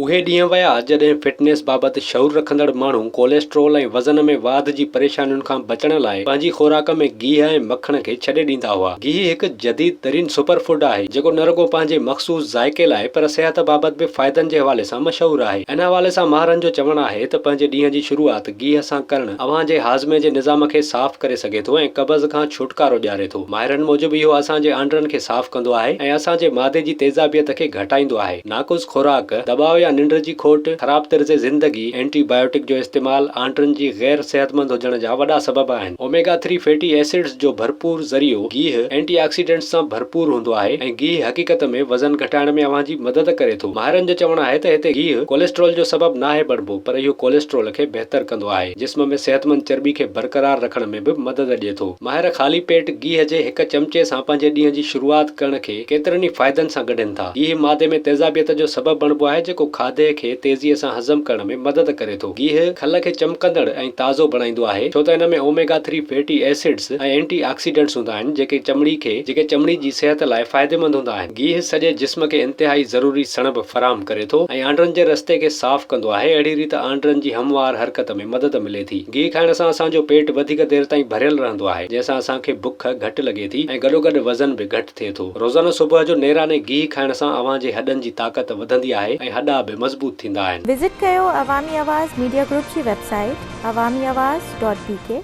اهي ڏينهن ويا جڏهن فٽنيس بابت شعور رکندڙ ماڻهو ڪوليسٽرول ۽ وزن ۾ واڌ جي پريشانين کان بچڻ لاء پنهنجي خوراڪ ۾ گيهه ۽ مکڻ کي ڇڏي ڏيندا هئا. گيهه هڪ جديد ترين سپر فوڊ آهي جيڪو نه رڳو پنهنجي مخصوص ذائقي لاء پر صحت بابت به فائدن جي حوالي سان مشهور آهي. ان حوالي سان ماهرن جو چوڻ آهي ته پنهنجي ڏينهن جي شروعات گيهه سان ڪرڻ اوهان جي هاضمي جي نظام کي صاف ڪري سگهي ٿو ۽ قبض کان ڇوٽڪارو ڏياري ٿو. ماهرن موجب اهو اسان جي آنڊرن کي صاف ڪندو آهي ۽ اسان جي معدي جي تيزابيت کي گهٽائيندو آهي. ناقص خوراڪ، دٻاء يا ننڊ جي کوٽ، خراب طرز زندگي، اينٽي بايوٽڪ جو استعمال آنڊرن جي غير صحتمند هجڻ جا وڏا سبب آهن. اوميگا ٿري فيٽي ايسڊز جو ڀرپور ذريعو گيهه اينٽي آڪسيڊنٽس سان ڀرپور هوندو آهي ۽ گيهه حقيقت ۾ وزن گهٽائڻ ۾ اوهان جي مدد ڪري ٿو. ماهرن جو چوڻ آهي ته هتي گيهه ڪوليسٽرول جو سبب ناهي بڻبو پر اهو ڪوليسٽرول کي بهتر ڪندو آهي، جسم ۾ صحتمند چرٻي کي برقرار رکڻ ۾ به مدد ڏئي ٿو. ماهر خالي پيٽ گيهه جي هڪ چمچي سان پنهنجي ڏينهن جي شروعات ڪرڻ کي ڪيترن ئي فائدن سان ڳنڍين ٿا. گيهه معدي ۾ تيزابيت جو سبب بڻبو آهي جيڪو کاڌي کي تيزيء سان هضم ڪرڻ ۾ مدد ڪري ٿو. گيهه کل کي چمڪندڙ ۽ تازو بڻائيندو آهي ڇو ته ان ۾ omega three fatty acids ۽ anti oxidants هوندا آهن جيڪي چمڙي کي جيڪي چمڙي جي صحت لاء فائديمند هوندا آهن. گيهه سڄي جسم کي انتهائي ضروري سڻڀ فراهم ڪري ٿو ۽ آنڊرن جي رستي کي صاف ڪندو آهي، اهڙي ريت آنڊرن جي هموار حرڪت ۾ مدد ملي ٿي. گيهه کائڻ سان اسان جو پيٽ وڌيڪ دير تائين ڀريل رهندو آهي، جنهن سان اسان کي بک گهٽ لڳي ٿي ۽ گڏوگڏ وزن به گهٽ ٿئي ٿو. روزانو صبح جو نيراني گيهه کائڻ سان اوهان جي هڏن جي طاقت وڌندي آهي ۽ هڏا به مضبوط ٿيندا آهن. وزٽ ڪيو عوامي آواز ميڊيا گروپ جي website Awami Awaz dot B K.